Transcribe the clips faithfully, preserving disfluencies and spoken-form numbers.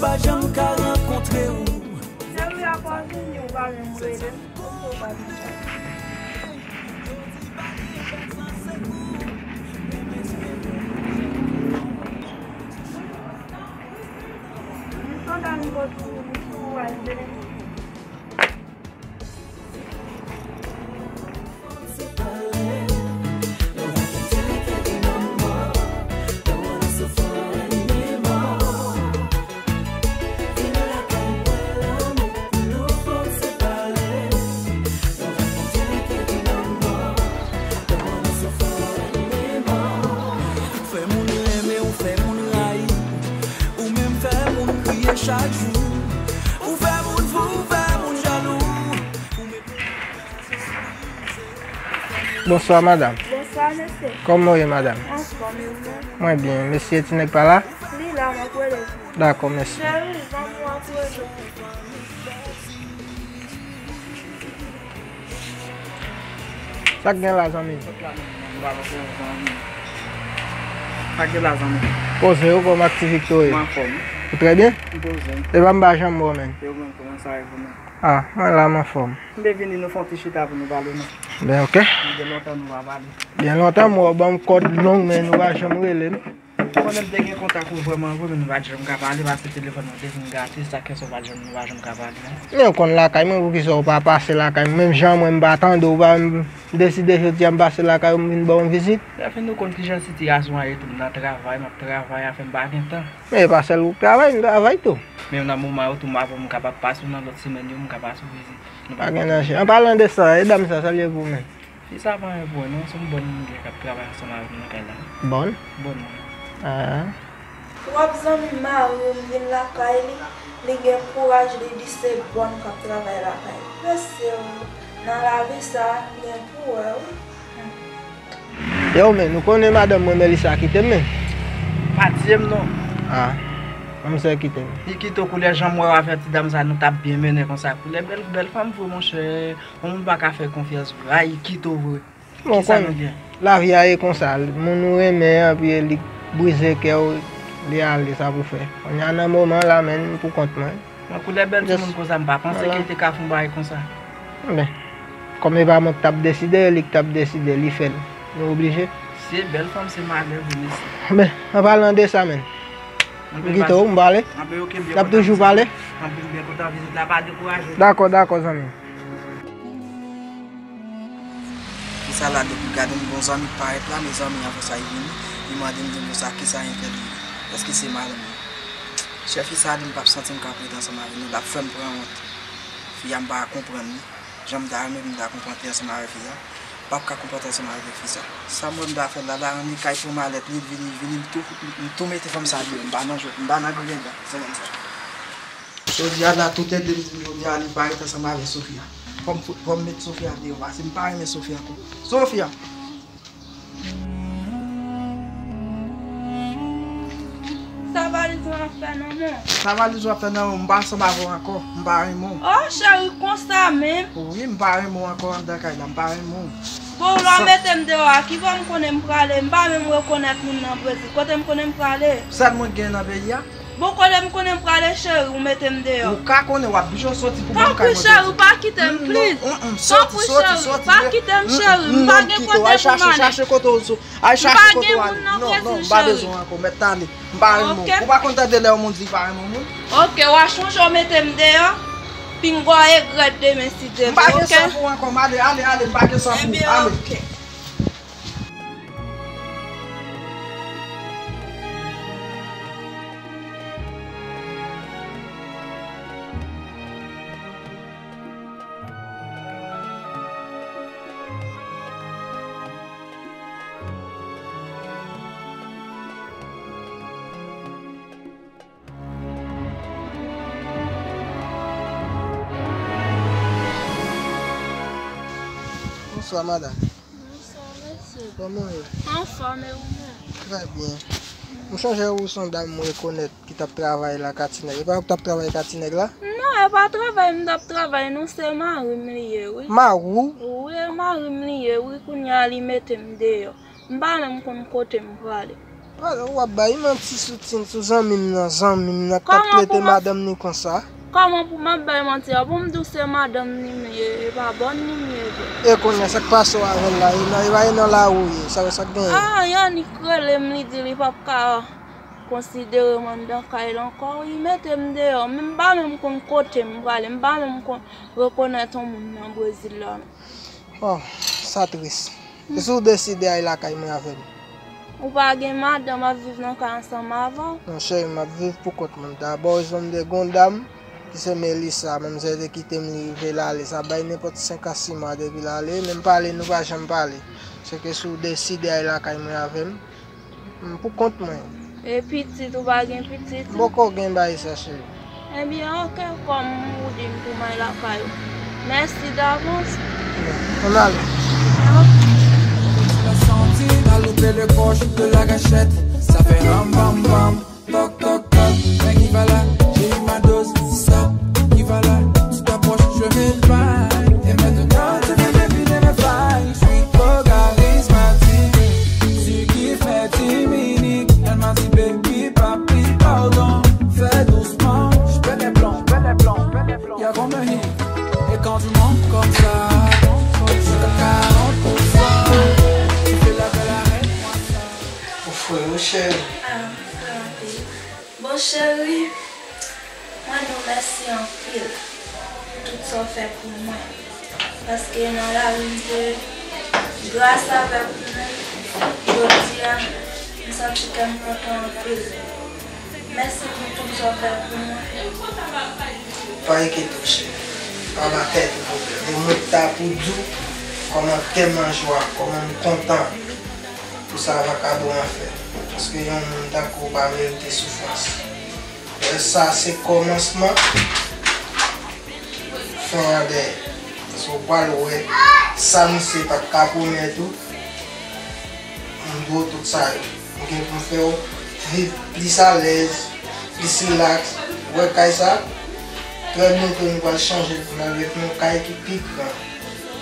Pa janm ka rankontre w. Sèvi a pa vini, ou pa menm rele m. Ou pa vin chak. M kontan m kontan ou al vini. Fè moun renmen w, fè moun rayi w, ou menm fè moun kriye chak jou. Ou fè moun fou, ou fè moun jalou. Bonswa, madanm. Bonswa, mesye. Kòman w ye, madanm? Anfòm, e ou menm? Mwen byen. Mesye Tinèg pa la? Li la, m ap rele pou ou. Dakò, mèsi. Cheri, zanmi w ap rele w. Sa k gen la, zanmi m? Sa k gen la, zanmi m? Poze w, kòman aktivite w ye? M anfòm. Ou trè byen? M poze. Epa m pa janm wè w, menn. E ou menm, kòman sa ye pou nou? Ah, mwen la, m anfòm. M te vini, nou fè yon ti chita pou nou pale, non? Ben, ok. Gen lontan nou pa pale. Gen lontan, m wè w ban m kòd long, men nou pa janm rele m. Mwen menm te gen kontak ou vrèman vre, men nou pa t janm ka pale, paske telefòn mwen te vin gate, sa k fè sa w pa t janm, nou pa janm ka pale, non. Men w konn lakay mwen, poukisa w pa pase lakay mwen? Menm jan mwen, m pa tande w, pa m deside jodi a m pase lakay ou, m vin ba w yon vizit. Sa fè nou konn kijan sitiyasyon an ye tou, m nan travay, m ap travay, afè m pa gen tan. Men e pa sèl ou k travay, m travay tou. Men nan moman yo tou, m avè w, m kapab pase w nan lòt semèn yo, m ka pase w vizit. Nou pa gen danje. An palan de sa, e dam sa, sa l ye pou ou menm? Fi sa pa anyen pou wè non, se yon bòn moun gen k ap travay ansanm avè m nan kay la. Bòn? Bòn mwen. Ah. Twòp zanmi mari m vin lakay li, li gen kouraj, li di se bòn k ap travay lakay li. Mesye o, nan lavi sa, m gen pou wè wi. Hmm. Yo, men, nou konnen madanm mwen, Melissa, kite m, men. Pa tiye m non. Ah, manmzèl kite m. Li kite w koulè jan m wè w avè ti dam sa, nou t ap byen mennen konsa. Koulè bèl, bèl fanm vre, monchè. Yon moun pa ka fè konfyans vre. Ay, kite w vre. Bon, kisa nou gen? Lavi a ye konsa. Moun ou renmen an, epi li brize kè w, li ale, sa pou fè. Kounye a nan moman la, menn, pou kont mwen. Mwen, koulè bèl timoun konsa, m pa panse ke l te ka fè yon bagay konsa. Enben, kòm e pa mwen k t ap deside, li k t ap deside, li fè l. Nou oblije. Si e bèl fanm, se malè vre, mesye. Enben, an palan de sa, menn. M kite w, m pale. N ap toujou pale. Anpil byen kontan vizit la, pa dekouraje. Dakò, dakò, zanmi. Fi sa la depi gade m gon zanmi k parèt la, mezanmi, anvan sa li vini, li mande m di m konsa kisa entèl li ye. Èske se madanm li? Chè fi sa di m p ap santi m ka ap ret ansanm avè nou, l ap fè m pran wont. Fi a m pa konprann li. Jan m ta renmen pou m ta konprann ansanm avè fi a. M p ap ka konprann ansanm avè fi sa. Sa m wè m ta fè l la, la, annik kay pran malèt li, l vini, l vini, m tou, m tou mete fanm sa deyò, m pa nan jwèt, m pa nan griyen dan, se konn sa. Jodi a la, tout ede m di m jodi a li pa ret ansanm avè Sofia. Fò m fout, fò m met Sofia deyò, paske m pa renmen Sofia ankò. Sofia! Sa valiz ou ap fè nan men w? Sa valiz ou ap fè nan men w? M pa ansanm avè w ankò. M pa renmen w. Oh, cheri, konsa menm? Wi, m pa renmen w ankò anndan kay la. M pa renmen w. Bon, ou lè w mete m deyò a, ki bò m konnen m prale? M pa menm rekonèt moun nan Brezil. Kote m konnen m prale? Sèl mwen k gen nan peyi a. Bon, kote m konnen m prale, cheri, ou mete m deyò. Ou ka konnen w ap bijo soti pou ban m kay mwen. Tanpri, cheri, pa kite m, please. Tanpri, cheri, pa kite m, cheri. M pa gen kote pou m ale. Ay, chache kote w al. Non, non, m pa bezwen w ankò. Mèt ale. M pa renmen w. Ou pa konn tande lè yon moun di li pa renmen moun? Ok, w a chonje w mete m deyò. Pinga w regrèt demen si Dye vle, ok? M pa gen san pou w ankò, m ale, ale, ale, m pa gen san pou w. Ale. Bonswa, madanm. Bonswa, mesye. Kòman w ye? Anfòm, e ou menm? Trè byen. M chonje ou se yon dam m rekonèt ki t ap travay la, Katinèg. E pa ou k t ap travay Katinèg la? Non, e pa travay m t ap travay, non, se mari m li ye, wi. Mari w? Wi, e mari m li ye, wi, kounye a li mete m deyò. M pa menm konn kote m prale. Wap bay manti sou Tin, sou zanmi m nan, zanmi m nan k t ap trete madanm ni konsa. Kòman pou m ap bay manti a? Pou m di w se madanm ni m ye, e pa bòn ni m ye vre. E kounye a, sa k pase w avè l la? E nan, e pa e nan lari w ye, sa, sa k genyen? Ah, Yannick rele m, li di li p ap ka konsidere m anndan kay la ankò, li mete m deyò. Men m pa menm konn kote m prale, m pa menm konn rekonèt yon moun nan Brezil la. Oh, sa tris. E si w deside al lakay mwen avè m? Ou pa gen madanm, ap viv nan kay ansanm avè w? Non, cheri, m ap viv pou kont mwen. Dabò, jan m te gen yon dam, ki se Melissa, menm si li te kite m, li rive l ale. Sa bay nenpòt senk a sis mwa depi l ale, menm pale, nou pa janm pale. Se ke si w deside al lakay mwen avè m, m pou kont mwen. E pitit, ou pa gen pitit? M poko gen bagay sa, cheri. Ebyen, oke, kòm ou di m pou m al lakay ou. Mèsi davans. Ann ale. Santi, t'as loupé le coche de la gâchette. Ça fait ram, bam, bam, toc, toc, toc. Mais qui va là, j'ai eu ma dose, stop, qui va là, tu t'approches, je m'éloigne. Et maintenant, tu fais deviner mes failles. Je suis trop charismatique, tu kiffes mes timiniques. Elle m'a dit, baby, papi, pardon, fais doucement. Je pète les plombs, je pète les plombs, je pète les plombs. Y'a comme un hit, et quand tu montes comme ça, jusqu'à quarante pour cent, tu fais la belle avec moi. Ou fre wi, cheri. Ah, m fre anpil. Bon, cheri, mwen di w mèsi anpil pou tout sa w fè pou mwen. Paske nan lari m te gras avèk ou menm, jodi a, m santi kè m kontan anpil. Mèsi pou tout sa w fè pou mwen. Pa enkyete w, cheri. Pa ba tèt ou pwoblèm. E mwen ta pou di w kòman tèlman jwa, kòman m kontan pou sa vakabon an fè. Paske yon moun tankou w pa merite soufrans. Wè, sa se kòmansman fen an dèyè. Paske w pral wè sa misye pa t ka pwomèt ou. M dwe w tout sa yo. M gen pou m fè w viv plis alèz, plis rilaks. Ou wè kay sa? Trè byento nou pral chanje l pou n al ret nan yon kay ki pi gran.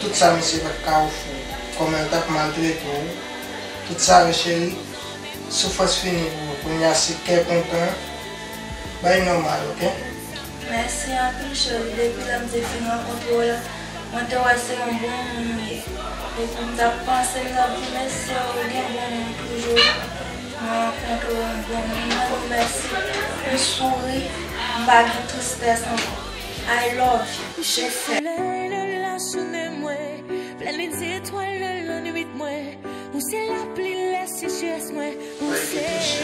Tout sa misye pa t ka ofri w. Kòman l t ap maltrete w. Tout sa yo, cheri. Soufrans fini pou ou. Kounye a se kè kontan. Bay nòmal, oke? Mèsi anpil, cheri. Depi lè m te fin rankontre w la, mwen te wè se yon bon moun ou ye. Epi m t ap panse, m t ap di, mèsi, ou gen bon moun toujou. Mwen rankontre yon bon moun, mwen di w mèsi. M souri, m pa gen tristès ankò. I love you. Chak solèy nan lajounen mwen, planèt zetwal nan lannwit mwen. Ou se lapli lè sechrès mwen, ou se...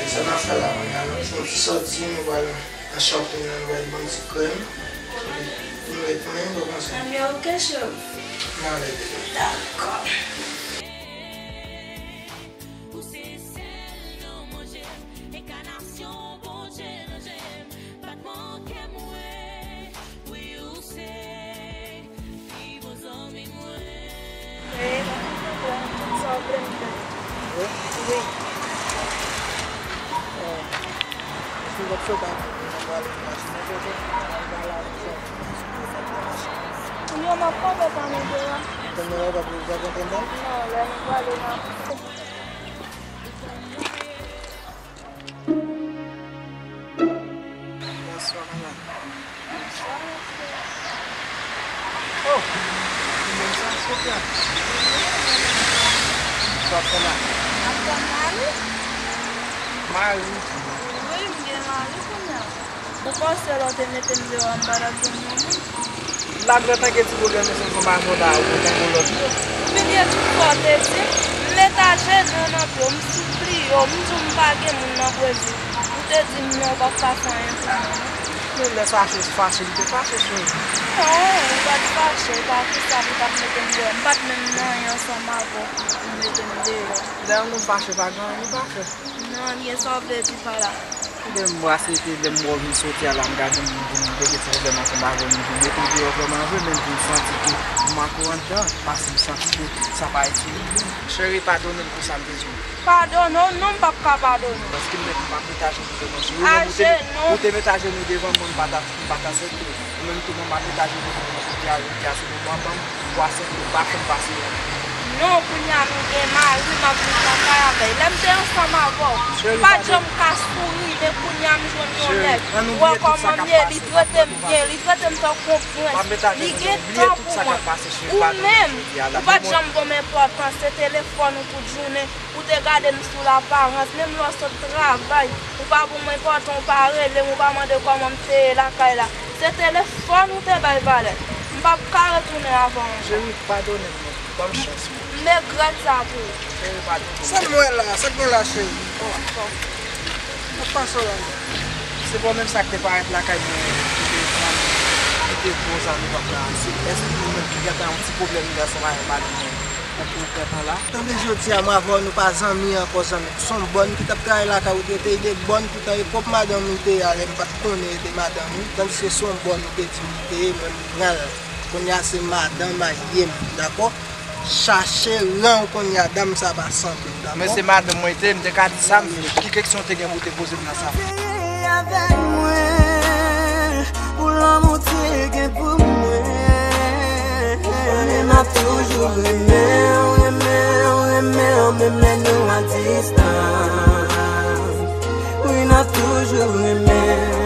Sa n ap fè la, nou pral fè yon ti sòti, nou pral nan shopping nan, nou pral jwenn yon ti krèm. Epi nou ret mwen, ou panse? Ebyen, oke, cheri. N ale, bebe. Dakò. Ou se sèl non manje m, enkanasyon Bondye nan je m, batman kè m wè, wi ou se pi bon zanmi mwen. Wi, tout sa w vle m fè. Wi? Wi. Ou fin fè bagay pou mwen, mwen prale nan machin nan, mwen prale nan machin nan. Kounye a m ap kanpe pa mete la. Kounye a w pa pou w kanpe nan? Non, lè nou prale nan. Bonswa, madanm. Bonswa, mesye. Oh! Ou menm sa, Sofia? Sa w ap fè la? M ap tann mari. Mari? Wi, m gen mari kounye a. Ou panse lè w te mete m deyò a, m pa t ap jwenn yon moun? Lagran tanke ti pwoblèm nan se konsa w ta ou kontan pou lòt yo. Ou bliye tout sa w te di m? M met ajenou nan pye w, m sipliye w, m di w m pa gen moun nan Brezil. Ou te di m non, w p ap ka fè anyen pou mwen. Men lè fache, fache, m te fache, cheri. Non, ou pa t fache, poukisa m t ap mete m deyò? M pa t menm nan anyen ansanm avè w pou, pou mete m deyò. Lè yon nonm fache, pa gen anyen li pa fè. Non, ebyen, sa w vle di pa la? Ebyen, m wè se te lè m wè w vin soti a la, m gade m vin regle ti pwoblèm ansanm avè w, m vin mete w deyò vrèman vre, men m vin santi ke m ankò anndan, paske m santi ke sa pa itilize m. Cheri, padone m pou sa m te di w. Padone w? Non, m p ap ka padone w. Paske m mèt, m p ap met ajenou devan w, cheri. Ou menm, ou te, ou te met ajenou devan mwen, m pa ta, m pa ta aksepte. Ou menm tou, mwen pa met ajenou devan mwen, cheri, a, se pou w ap ban m twa san kilo, pa fè m pase yon. Non, kounye a nou gen mari, m ap viv lakay avè l. Lè m te ansanm avè w, m pa t janm ka souri, men kounye a m jwenn yon nèg. Ou wè kòman m ye, li trete m byen, li trete m tankou yon prens. Li gen tan pou mwen. Ou menm, ou pa t janm ban m enpòtans, se telefòn ou tout jounen. Ou te gade m sou laparans, menm lè w sot travay, ou pa ban m enpòtan, ou pa rele m, ou pa mande kòman m te ye lakay la. Se telefòn ou te bay valè. M p ap ka retounen avè w ankò. Cheri, padone m, non. Ban m chans, non. M regrèt sa pou ou. Cheri, padone m. Sa m wè la, sa k gen la, cheri? Bon, bon. Sa k pase w la? Se bon menm sa k te parèt lakay mwen, ki te zanmi, ki te bon zanmi papa. Se, èske ou menm ki gentan yon ti pwoblèm li ansanm avèk madanm mwen? Ou, ou gentan la? Tande jodi a, mwen avè w, nou pa zanmi ankò, zanmi. Se yon bòn ki t ap travay lakay ou te, te de bòn, poutan e pwòp madanm ou te ye a, lè m pa t konnen e te madanm ou, tandiske se yon bòn ou te di m ou te ye, mwen m pran l. Kounye a se madanm a ye m, dakò? Chache ran w kounye a, dam sa pa sanble w, dakò? Mwen se madanm mwen te, m te ka di sa m vle. Ki keksyon w te gen pou w te poze m nan sa? Veye avèk mwen, pou lanmou te gen pou mwen. Konnen m ap toujou renmen w, renmen w, renmen w, menm lè nou a distans. Wi, m ap toujou renmen w.